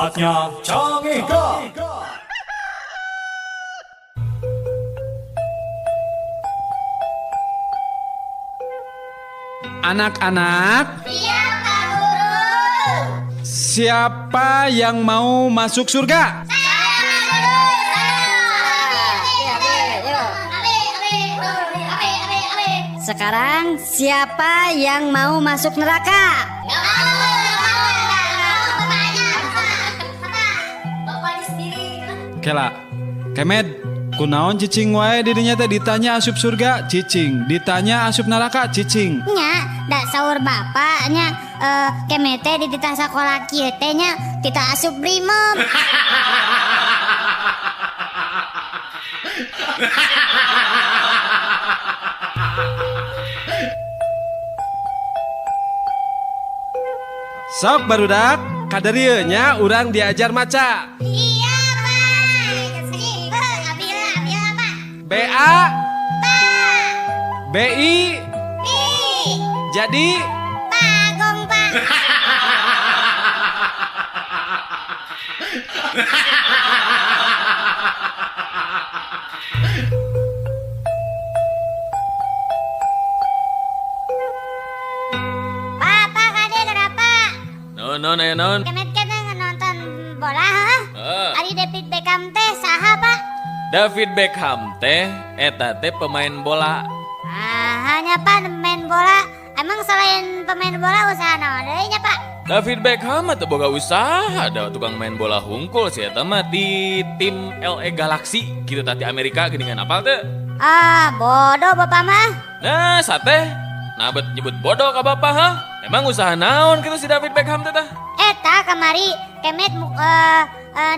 Saatnya Cangehgar. Anak-anak, Iya, Pak Guru. siapa yang mau masuk surga? Sekarang siapa yang mau masuk neraka? Kela, kemed, kunaon cicing wae dirinya teh ditanya asup surga, cicing, ditanya asup neraka, cicing. Nya, da saur bapak nya kemet teh dititah sakola kieu teh nya tita asup brimob. Sok barudak, kadarieu nya urang diajar maca. Iya, Pak. Abi lah, abi lah, Pak. B A B I Bi, jadi Bagong, Pak. Pak, Pak, kade kenapa? Non, non, aya naon? Kemet kene nonton bola, hah? Heeh. Ari David Beckham teh saha, Pak? David Beckham teh eta teh pemain bola. Ah, hanya Pak pemain bola. Emang selain pemain bola usaha naon deui nya, Pak? David Beckham mah teu boga usaha, ada tukang main bola hungkul si eta mah di tim LA Galaxy kitu tah di Amerika geuningan apal teu? Ah, bodoh Bapak mah. Nah, sate nah bet nyebut bodoh ka bapak ha? Emang usaha naon kitu si David Beckham teh tah? Eta kamari kemet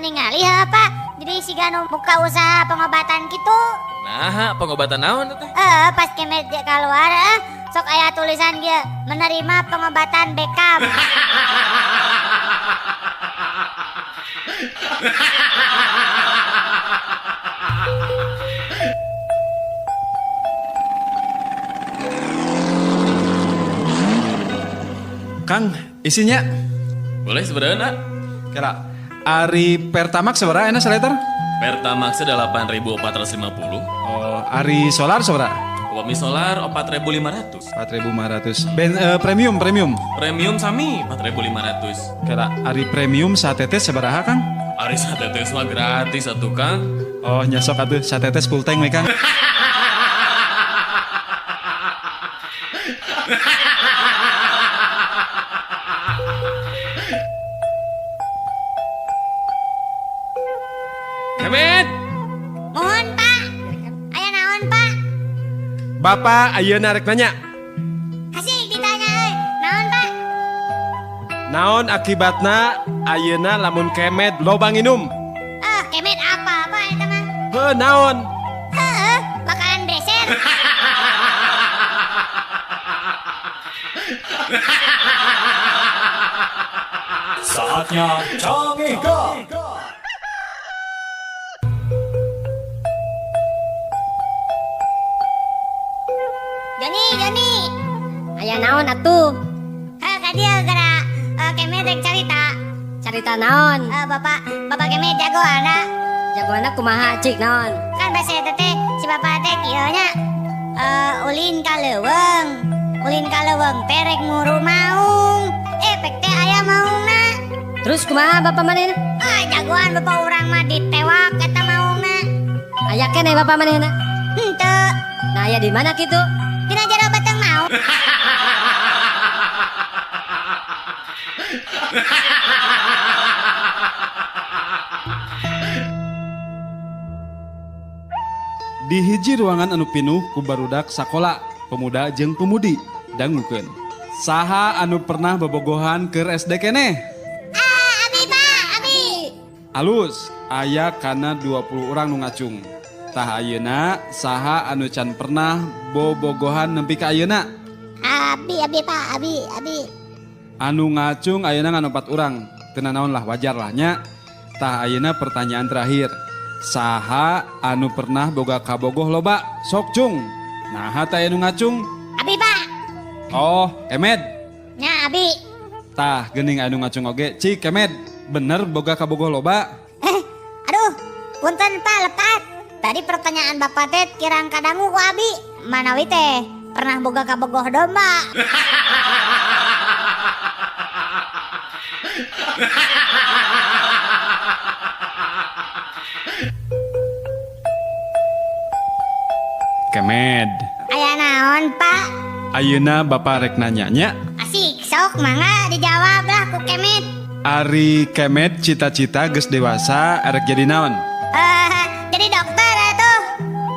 ningali ha, Pak. Jadi siga nu buka usaha pengobatan gitu. Nah, pengobatan naon teh? Pas kemet dia keluar sok aya tulisan dia menerima pengobatan Beckham. Kang, isinya Boleh sebenarnya. Kela, ari Pertamax sabaraha enak saliter? Pertamax 8.450. Oh, ari solar sabaraha? Upami solar 4.500. 4.500. Ben premium, premium. Premium sami 4.500. Kela, ari premium satetes sabaraha, Kang? Ari satetes mah gratis atuh Kang. Oh, nyasok atuh satetes full tank we, Kang. Kemet. Mohon Pak. Aya naon Pak? Bapak ayeuna rek nanya. Asik ditanya euy. Naon Pak? Naon akibatna ayeuna lamun kemed loba nginum? Ah, kemet apa Pak eta mah? Heuh, naon? Heeh, bakalan beser. Saatnya Cangehgar. Joni, Joni. Aya naon atuh? Heh, ka dieu gara kemet rek carita. Carita naon? Bapak, bapak kemet jagoanna. Jagoanna kumaha cik naon? Kan basa eta teh si bapak teh kieu nya. Ulin ka leuweung. Ulin ka leuweung teh rek nguru maung. Pek teh aya maungna. Terus kumaha bapak manehna? Ah, jagoan bapak urang mah ditewak eta maungna. Aya keneh bapak manehna? Henteu. Nah, aya di mana kitu? Dina jero beteng maung. Di hiji ruangan anu pinuh ku barudak sakola, pemuda jeung pemudi dangukeun. Saha anu pernah bobogohan keur SD keneh? Ah, abi Pak, abi. Alus, aya kana 20 orang nu ngacung. Tah ayeuna saha anu can pernah bobogohan nepi ka ayeuna? Abi, abi Pak, abi, abi. Anu ngacung ayeuna ngan 4 urang. Teu nanaon lah, wajar lah nya. Tah ayeuna pertanyaan terakhir. Saha anu pernah boga kabogoh loba? Sok cung. Naha teh anu ngacung? Abi Pak. Oh, kemed. Nya abi. Tah geuning anu ngacung oge, cik kemed. Bener boga kabogoh loba? Aduh, punten Pak lepat. Tadi pertanyaan Bapak teh kirang kadangu ku abi. Manawi teh pernah boga kabogoh domba. Kemed. Aya naon Pak? Ayeuna Bapak rek nanya nya. Asik, sok mangga dijawab lah ku Kemed. Ari Kemed cita-cita geus dewasa arek jadi naon? Jadi dokter atuh.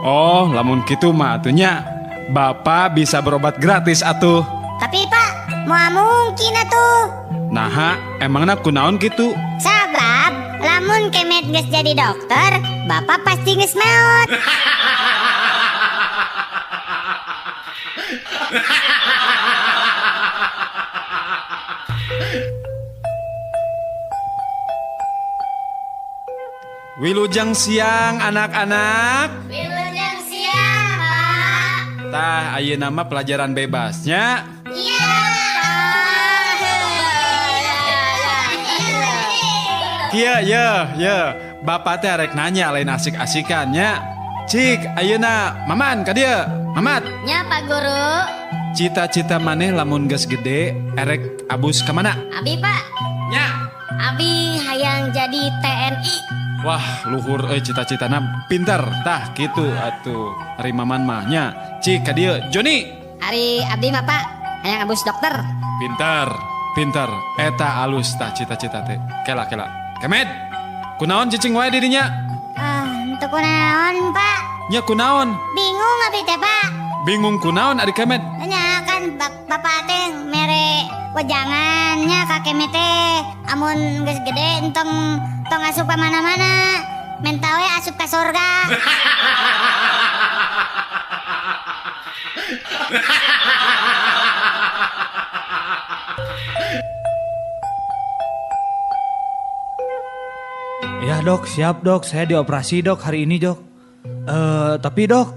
Oh, lamun kitu mah atuh nya. Bapak bisa berobat gratis atuh. Tapi Pak, moal mungkin atuh. Naha, emangna kunaon kitu? Sabab lamun Kemed geus jadi dokter, Bapak pasti geus maot. Wilujeng siang anak-anak. Wilujeng siang, Pak. Tah, ayeuna mah pelajaran bebasnya. Iya, Pak. Kieu ye, ye. Bapak teh rek nanya lain asik-asikan nya. Cik, ayeuna Maman ka dieu. Mamat. Nya Pak Guru. Cita-cita maneh lamun geus gede erek abus ka mana? Abi Pak. Nya. Abi hayang jadi TNI. Wah, luhur euy cita-citana pinter. Tah kitu atuh. Ari Maman mah nya. Cik ka dieu Joni. Ari abdi mah Pak hayang abus dokter. Pinter, pinter. Eta alus tah cita-cita teh. Kela kela. Kemed. Kunaon cicing wae dirinya? Teu kunaon Pak. Nya kunaon? Bingung abi teh Pak. Bingung kunaon ari Kemed? Nya kan bapak teh mere wejangan nya ka Kemed teh amun geus gede entong tong asup ka mana-mana, menta we asup ka sorga. Ya dok, siap dok, saya dioperasi dok hari ini dok. Tapi dok,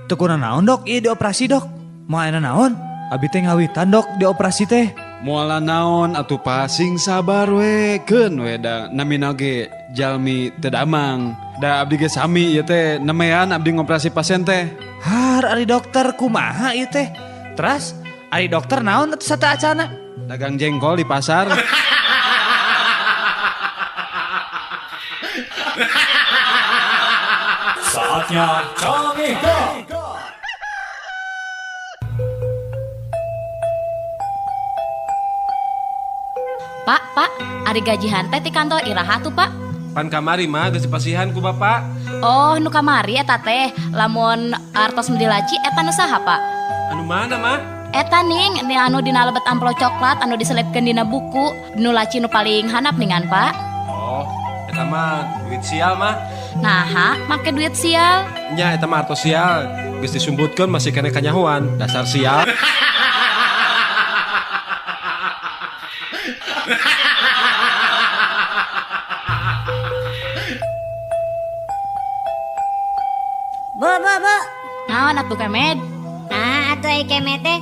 teu kunaon dok, ieu dioperasi dok. Moal aya naon? Abi teh ngawitan dok dioperasi teh. Moal naon atuh Pak, sing sabar we, keun we da namina ge jalmi teu damang. Da abdi ge sami ieu teh nemean abdi ngoperasi pasien teh. Har ari dokter kumaha ieu teh? Teras ari dokter naon atuh sataacana? Dagang jengkol di pasar. Saatnya Cangehgar. Pak, Pak, ari gajihan teh ti kantor iraha tuh, Pak? Pan kamari mah geus dipasihan ku Bapak. Oh, nu kamari eta teh. Lamun artos nu dilaci eta nu saha, Pak? Anu mana, mah? Eta ning, ni anu dina lebet amplop coklat anu diselipkeun dina buku, nu laci nu paling handap ningan, Pak. Oh, eta mah duit sial, mah. Naha, make duit sial. Nya eta mah artos sial, geus disumbutkeun masih keneh kanyahoan, dasar sial. Bu, bu, bu. Naon atuh Kemed? Nah, atuh ai Kemed teh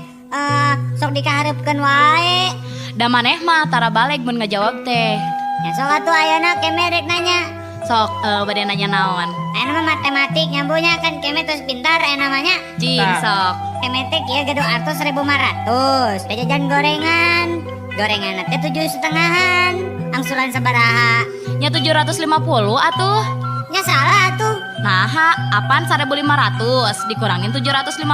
sok dikahareupkeun wae. Da maneh mah tara baleg mun ngajawab teh. Ya sok atuh ayeuna Kemed rek nanya. Sok bade nanya naon? Ayeuna mah matematik nyambunya kan Kemed terus pintar ayeuna mah nya. Jing sok. Kemed teh kieu gaduh artos 1.500. Jajan gorengan. Gorengan teh 7,5-an. Angsuran sabaraha? Nya 750 atuh. Nya salah atuh. Naha, apaan 1.500 dikurangin 750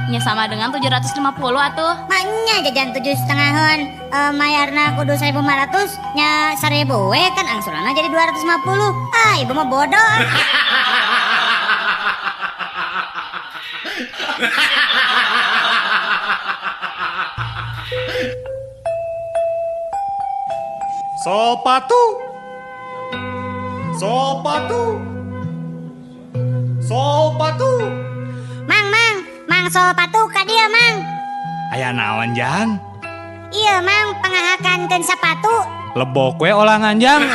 nya sama dengan 750 atuh. Maknya jajan 7,5-an mayarna kudu 1.500 nya 1.000 we kan angsuranna jadi 250. Ah, ibu mah bodoh. Sepatu. Sepatu. Sepatu. Mang, mang, mang sepatu ka dieu, Mang. Aya naon, Jang? Iya, Mang, pangahakankeun sepatu. Lebok we olangan, Jang.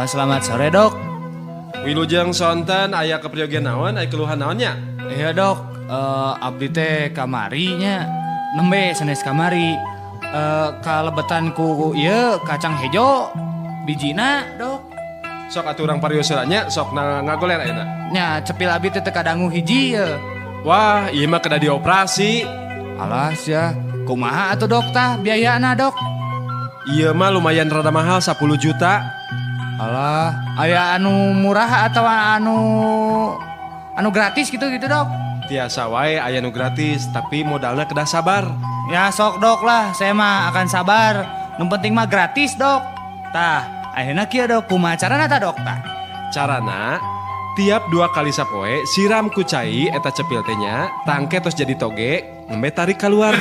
Selamat sore, Dok. Wilujeng sonten aya kepriogian naon, aya keluhan naonnya? Iya dok, abdi teh kamari nya nembe sanes kamari. Kalebetan ku ieu kacang hejo bijina dok. Sok atuh urang parios heula nya, sok na ngagoler ayeuna. Nya cepil abdi teh teu kadangu hiji ye. Wah, ieu mah kedah dioperasi. Alas ya, kumaha atuh dok tah biayana dok? Ieu mah lumayan rada mahal 10 juta. Alah, aya anu murah atau anu gratis gitu dok? Tiasa wae aya nu gratis, tapi modalna kedah sabar. Ya sok dok lah, saya mah akan sabar. Nu penting mah gratis dok. Tah, ayeuna kieu dok, kumaha carana tah dok tah? Carana tiap 2 kali sapoe siram ku cai eta cepil teh nya, tangke tos jadi toge, nembe tarik keluar.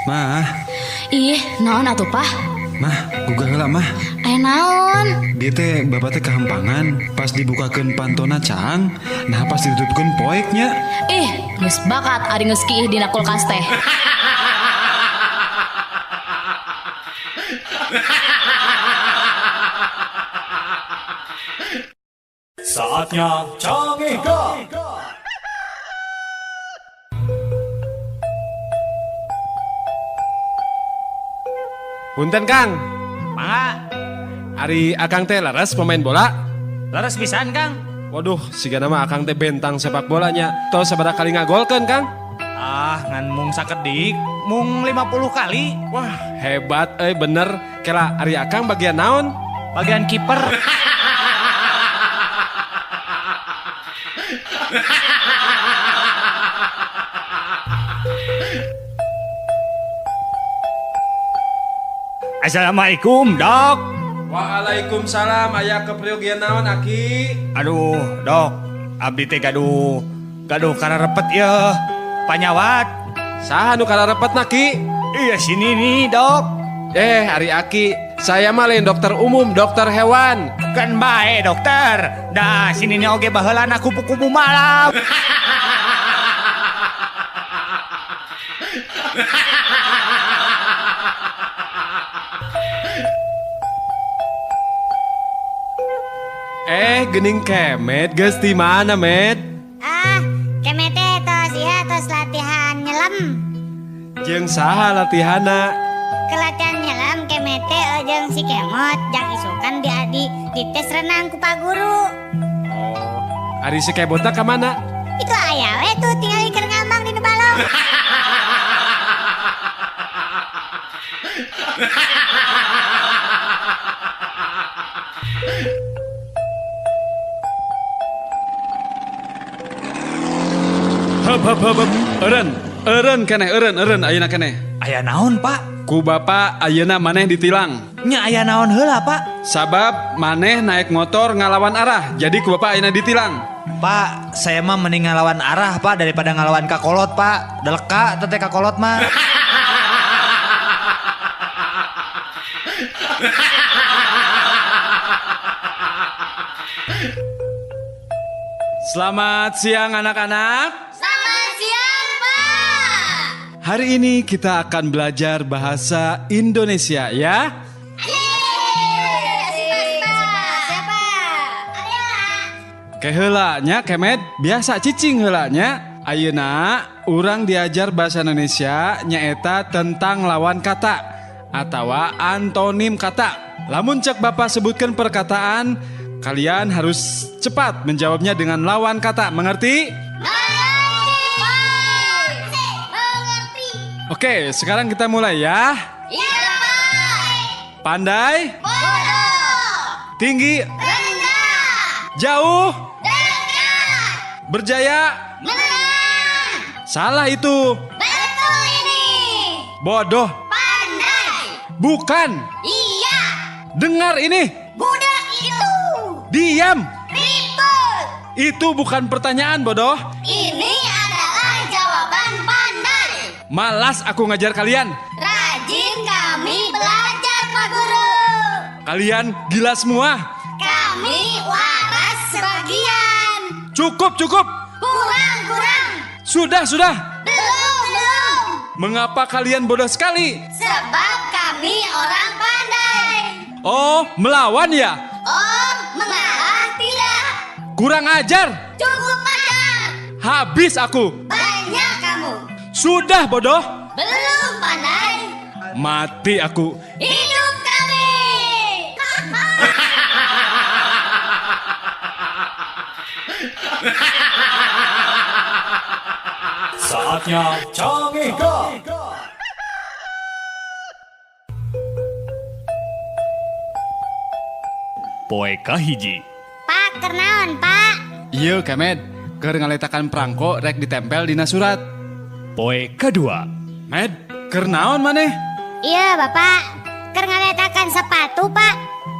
Mah. Ih, naon atuh Pah? Mah, gugah heula mah. Aya naon? Dia teh bapak teh kahampangan, pas dibukakeun pantona caang, nah pas ditutupkeun poek nya. Ih, geus bakat ari geus kiih dina kulkas teh. Saatnya Cangehgar. Punten Kang. Mangga. Ari Akang teh leres pemain bola? Leres pisan Kang. Waduh, sigana mah Akang teh bentang sepak bolanya. Tos sabaraha kali ngagolkeun Kang? Ah, ngan mung sakedik, mung 50 kali. Wah, hebat euy bener. Kela ari Akang bagian naon? Bagian kiper. Assalamualaikum dok. Waalaikumsalam, aya kepriogian naon aki? Aduh dok, abdi teh gaduh kararepet yeuh, panyawat. Saha nu kararepet naki? Iya sini nih dok. Ari aki, saya mah lain dokter umum, dokter hewan. Kan bae dokter, dah sini nih oge baheulana kupu-kupu malam. Gening kemet geus di mana, Met? Ah, kemet teh tos ieu tos latihan nyelam. Jeung saha latihanna? Kelatihan nyelam kemet teh jeung si Kemot jang isukan di tes renang ku Pak Guru. Oh, ari si Kemotna ka mana? Itu aya we tuh tinggal keur ngambang di nu balong. Hep hep hep. Eureun, eureun keneh, eureun, eureun ayeuna keneh. Aya naon, Pak? Ku bapak ayeuna maneh ditilang. Nya aya naon heula, Pak? Sabab maneh naik motor ngalawan arah, jadi ku bapak ayeuna ditilang. Pak, saya mah mending ngalawan arah, Pak, daripada ngalawan kakolot, Pak. Deleka teh kakolot mah. Selamat siang anak-anak. Selamat siang, Pak. Hari ini kita akan belajar bahasa Indonesia ya. Siapa? Keheula nya kemet biasa cicing heula nya. Ayeuna urang diajar bahasa Indonesia nyaeta tentang lawan kata atawa antonim kata. Lamun cek bapak sebutkan perkataan, kalian harus cepat menjawabnya dengan lawan kata. Mengerti? Mengerti. Oke, sekarang kita mulai ya. Iya, Pak. Pandai? Bodoh. Tinggi? Rendah. Jauh? Dekat. Berjaya? Menang. Salah itu. Betul ini. Bodoh. Pandai. Bukan. Iya. Dengar ini. Budak itu. Diam. Ribut. Itu bukan pertanyaan, bodoh. Ini adalah jawaban pandai. Malas aku ngajar kalian. Rajin kami belajar, Pak Guru. Kalian gila semua. Kami waras sebagian. Cukup, cukup. Kurang, kurang. Sudah, sudah. Belum, belum. Mengapa kalian bodoh sekali? Sebab kami orang pandai. Oh, melawan ya? Oh, mengalah tidak. Kurang ajar. Cukup ajar. Habis aku. Banyak kamu. Sudah bodoh. Belum pandai. Mati aku. Hidup kami. Saatnya Cangehgar. Poe kahiji. Pak, kernaon, Pak? Iya, Kemed. Keur ngaletakan prangko rek ditempel dina surat. Poe kadua. Med, keur naon maneh? Iya, Bapak. Keur ngaletakan sepatu, Pak.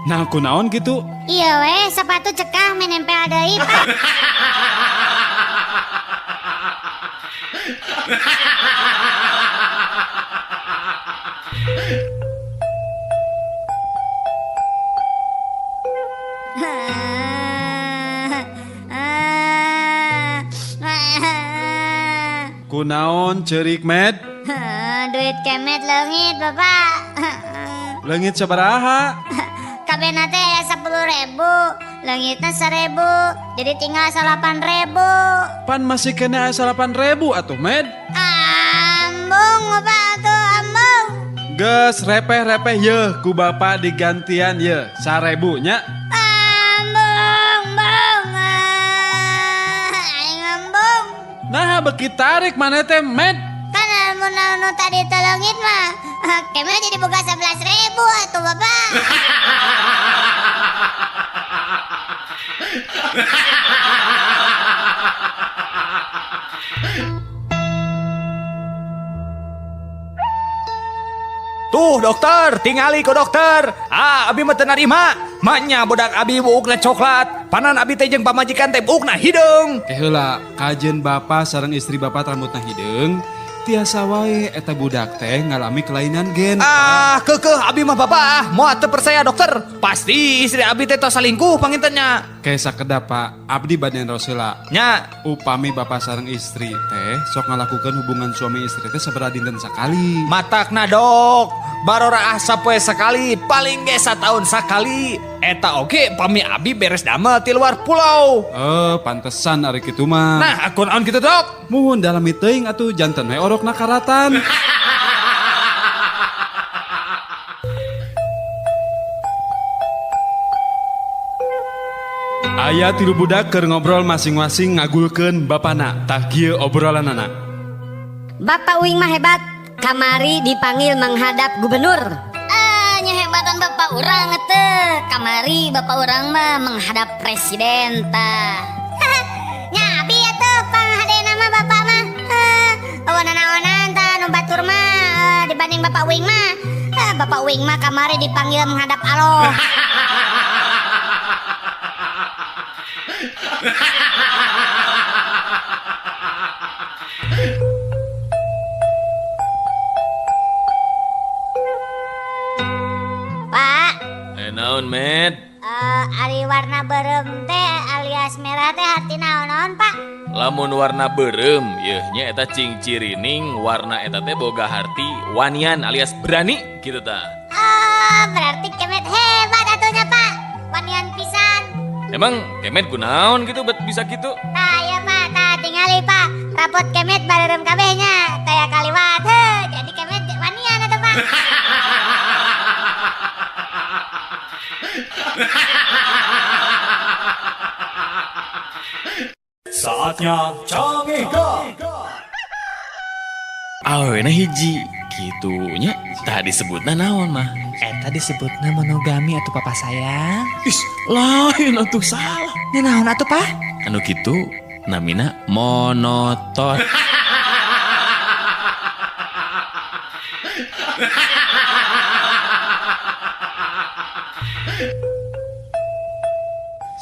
Nah, kunaon gitu? Iya weh, sepatu cekah menempel deui, Pak. Kunaon ceurik, Med? Duit Kemet leungit, Bapak. Leungit sabaraha? Kabehna teh aya 10.000, leungitna 1.000, jadi tinggal 8.000. Pan masih kena aya 8.000 atuh, Med. Ambung, Bapak atuh, ambung. Geus repeh-repeh yeuh ku bapak digantian yeuh 1.000 nya. Ambung, bung. Aing ambung. Nah, beki tarik maneh teh, Med. Kan lamun anu tadi teh leungit mah, Kemet jadi boga 11.000 atuh, Bapak. Tuh dokter, tingali ku dokter. Ah, abi mah teu narima. Maknya budak abi buukna coklat, panan abi teh jeung pamajikan teh buukna hideung. Eh heula, kajen bapak sareng istri bapak rambutna hideung, tiasa wae eta budak teh ngalami kelainan gen. Ah, keukeuh abi mah bapak ah, moal teu percaya dokter. Pasti istri abi teh tos salingkuh pangintennya. Kayak sakedap Pak, abdi bade naros heula. Nya, Upami bapak sareng istri teh sok ngalakukeun hubungan suami istri teh sabaraha dinten sakali. Matakna dok, baroraah sapoe sekali, paling ge sataun sakali. Eta oge pami abi beres damel ti luar pulau. Pantesan ari kitu mah. Nah, akun on kitu dok. Muhun dalami teuing atuh janten we orokna karatan. Aya tilu budak keur ngobrol masing-masing ngagulkeun bapana. Tah kieu obrolanana. Bapak uing mah hebat, kamari dipanggil menghadap gubernur. Nyehebatan bapak urang teh. Kamari bapak urang mah menghadap presiden tah. Nya abi atuh panghadena mah bapak mah. Awan-awanan tah nu batur mah dibanding bapak uing mah. Bapak uing mah kamari dipanggil menghadap Allah. Pak, Naon, Med? Ari warna beureum teh alias merah teh artina naon, Pak? Lamun warna beureum yeuh nya eta cing cirining warna eta teh boga harti wanian alias berani gitu tah. Oh, berarti Kemet hebat atunya, Pak. Wanian pisan. Emang Kemet kunaon gitu bet bisa gitu? Tah ya Pak, tah tingali Pak. Rapot Kemet bareureum kabeh nya, taya kaliwat heuh. Jadi Kemet wanian atuh, Pak. Saatnya Cangehgar. Awena hiji kitunya tah disebutna naon mah? Eta disebutna monogami atuh papa sayang. Ih, lain atuh salah. Nya naon atuh, Pak? Anu kitu namina monoton.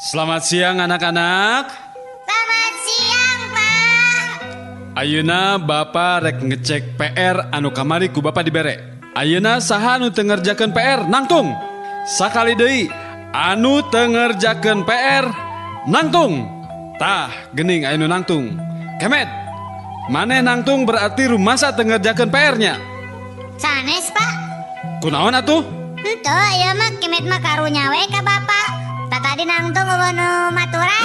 Selamat siang anak-anak. Selamat siang, Pak. Ayeuna bapak rek ngecek PR anu kamari ku bapak dibere. Ayeuna saha anu teu ngerjakeun PR nangtung. Sakali deui anu teu ngerjakeun PR nangtung. Tah, geuning aya nu nangtung. Kemet. Maneh nangtung berarti rumasa teu ngerjakeun PR-nya. Sanes, Pak. Kunaon atuh? Henteu, ieu mah kemet mah karunya we ka bapak. Tah tadi nangtung eueuh nu maturan.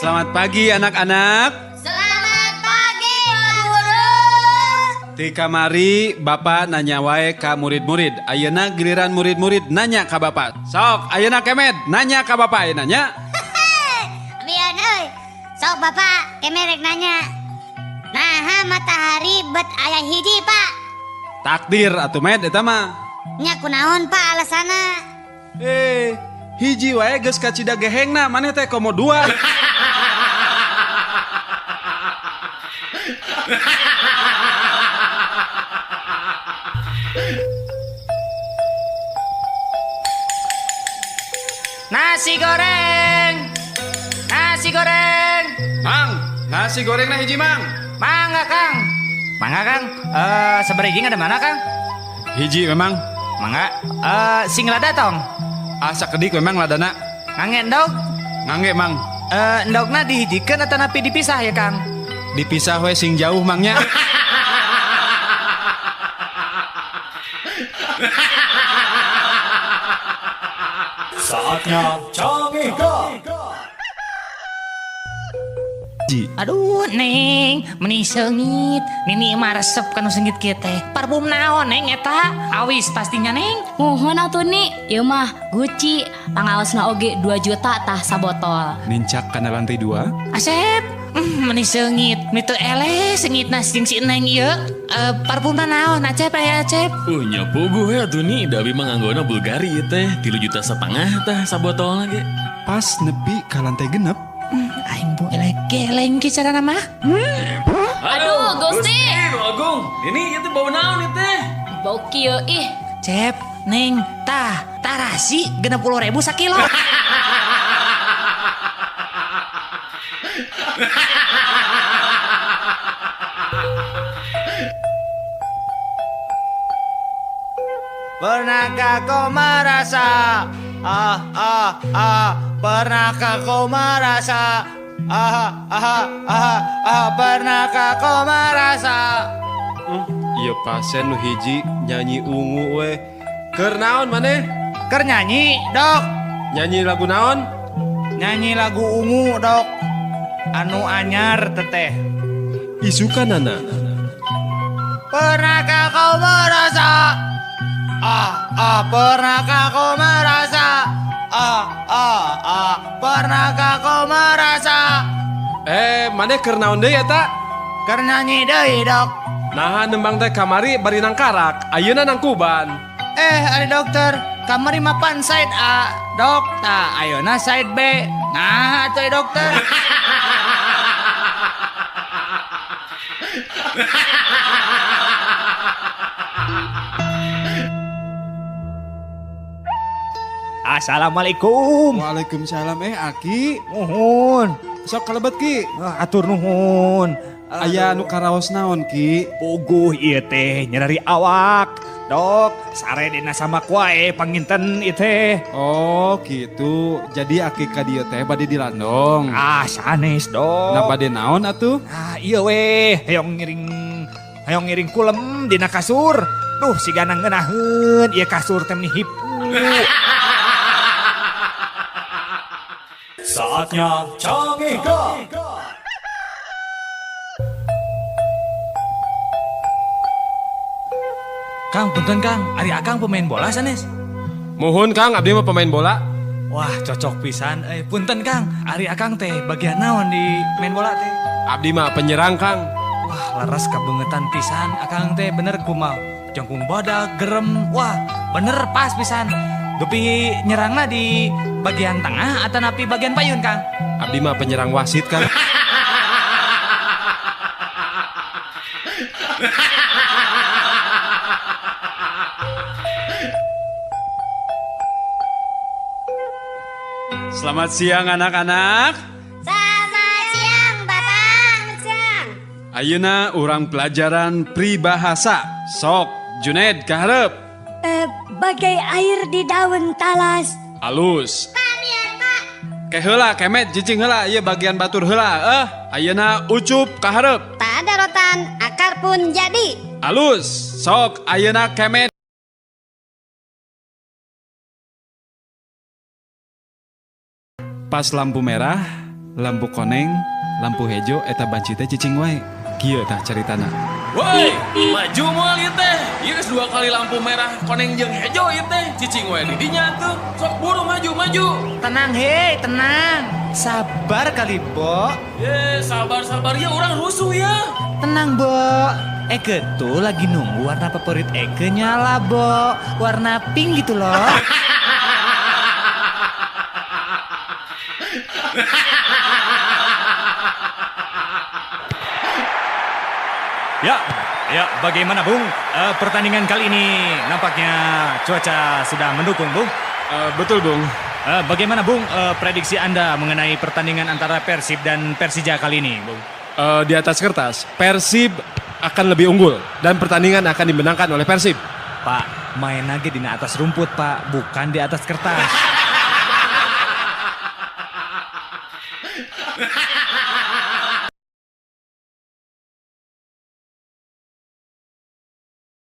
Selamat pagi anak-anak. Selamat pagi, Pak Guru. Ti kamari bapak nanya wae ka murid-murid. Ayeuna giliran murid-murid nanya ka bapak. Sok, ayeuna kemed nanya ka bapak ayeuna nya. Bian euy. Sok bapak, kemed rek nanya. Naha matahari bet aya hiji, Pak? Takdir atuh med eta mah. Nya kunaon, Pak, alasana? Hiji wae geus kacida gehengna, maneh teh komo dua. Nasi goreng. Nasi goreng. Mang, nasi gorengna hiji, Mang. Mangga, Kang. Mangga, Kang. Seberiging ada mana, Kang? Hiji memang. Mangga. Sing lada tong. Asa kedik memang ladana. Ngangge endog? Ngangge, Mang. Endogna dihijikeun atau napi dipisah ya, Kang? Dipisah we sing jauh, Mangnya. Saatnya Cangehgar. Aduh, Neng, meni seungit. Nini mah resep kanu seungit kieu teh. Parfum naon, Neng, eta? Awis pastinya, Neng. Muhun atuh ni, ieu mah Gucci, pangaosna oge 2 juta tah sabotol. Nincak kana lantai 2. Asep, meni seungit, meni teu eleh seungitna jeung si Neng ieu. Parfumna naon, Acep, aya Acep? Nya puguh ya atuh ni, da abi mah nganggona Bulgari ieu teh, 3,5 juta tah sabotolna ge. Pas nepi ka lantai 6. Aing bu eleh geleng ki carana mah. Aduh, Gusti. Agung, ini itu bau naon ieu teh? Bau kieu ih. Cep, Neng, tah, tarasi 60.000 sakilo. Pernahkah kau merasa ah ah ah, pernahkah kau merasa ah ah ah ah, pernahkah kau merasa? Ieu pasien nu hiji nyanyi ungu we. Keur naon maneh? Keur nyanyi, Dok. Nyanyi lagu naon? Nyanyi lagu ungu, Dok. Anu anyar teteh. Isukanana. Pernahkah kau merasa ah ah, pernahkah kau merasa ah ah ah, pernahkah kau merasa? Maneh keur naon deui eta? Keur nyanyi deui, Dok. Naha nembang teh kamari bari nang karak, ayeuna nang Kuban. Ari dokter, kamari mapan side A, Dok. Tah ayeuna side B. Nah, atuh dokter. Assalamualaikum. Waalaikumsalam. Aki. Nuhun. Sok kalebet Ki. Atur nuhun. Aya nu karaos naon Ki? Puguh ieu teh nyerari awak. Dok, saredena sama kuae panginten ieu teh. Oh, gitu. Jadi aki ka dieu teh bade dilandong. Ah, sanes, Dok. Nah, bade naon atuh? Ah, ieu weh, hoyong ngiring kulem dina kasur. Duh, sigana ngeunaheun ieu kasur teh meni hipu. Saatnya Cangehgar. Kang, punten Kang, ari Akang pemain bola sanes? Muhun Kang, abdi mah pemain bola. Wah, cocok pisan. Punten Kang, ari Akang teh bagian naon di main bola teh? Abdi mah penyerang Kang. Wah, laras kabeungetan pisan Akang teh, bener kumaha. Jangkung badak, gerem, wah bener pas pisan. Dupi nyerangna di bagian tengah atau napi bagian payun Kang? Abdi mah penyerang wasit Kang. Selamat siang anak-anak. Selamat siang Bapak. Siang. Ayeuna urang pelajaran peribahasa. Sok Junaid ka hareup. Bagai air di daun talas. Alus. Ke heula Kemet, cicing heula, ieu bagian batur heula. Ayeuna Ucup ka hareup. Tak ada rotan, akar pun jadi. Alus. Sok ayeuna Kemet. Pas lampu merah, lampu koneng, lampu hejo, eta banci teh cicing wae. Kieu tah caritana. Woi, maju moal ieu teh. Ieu geus dua kali lampu merah, koneng jeung hejo ieu teh. Cicing wae di dinya tuh. Sok buru maju, maju. Tenang hei, tenang. Sabar kali, Bo. Ye, sabar-sabar ya orang rusuh ya. Tenang, Bo. Eke tuh lagi nunggu warna favorit Eke nyala, Bo. Warna pink gitu loh. Ya, ya, bagaimana Bung? Pertandingan kali ini nampaknya cuaca sudah mendukung, Bung. Betul, Bung. Bagaimana Bung prediksi Anda mengenai pertandingan antara Persib dan Persija kali ini, Bung? Di atas kertas, Persib akan lebih unggul dan pertandingan akan dimenangkan oleh Persib. Pak, main lagi di atas rumput, Pak, bukan di atas kertas.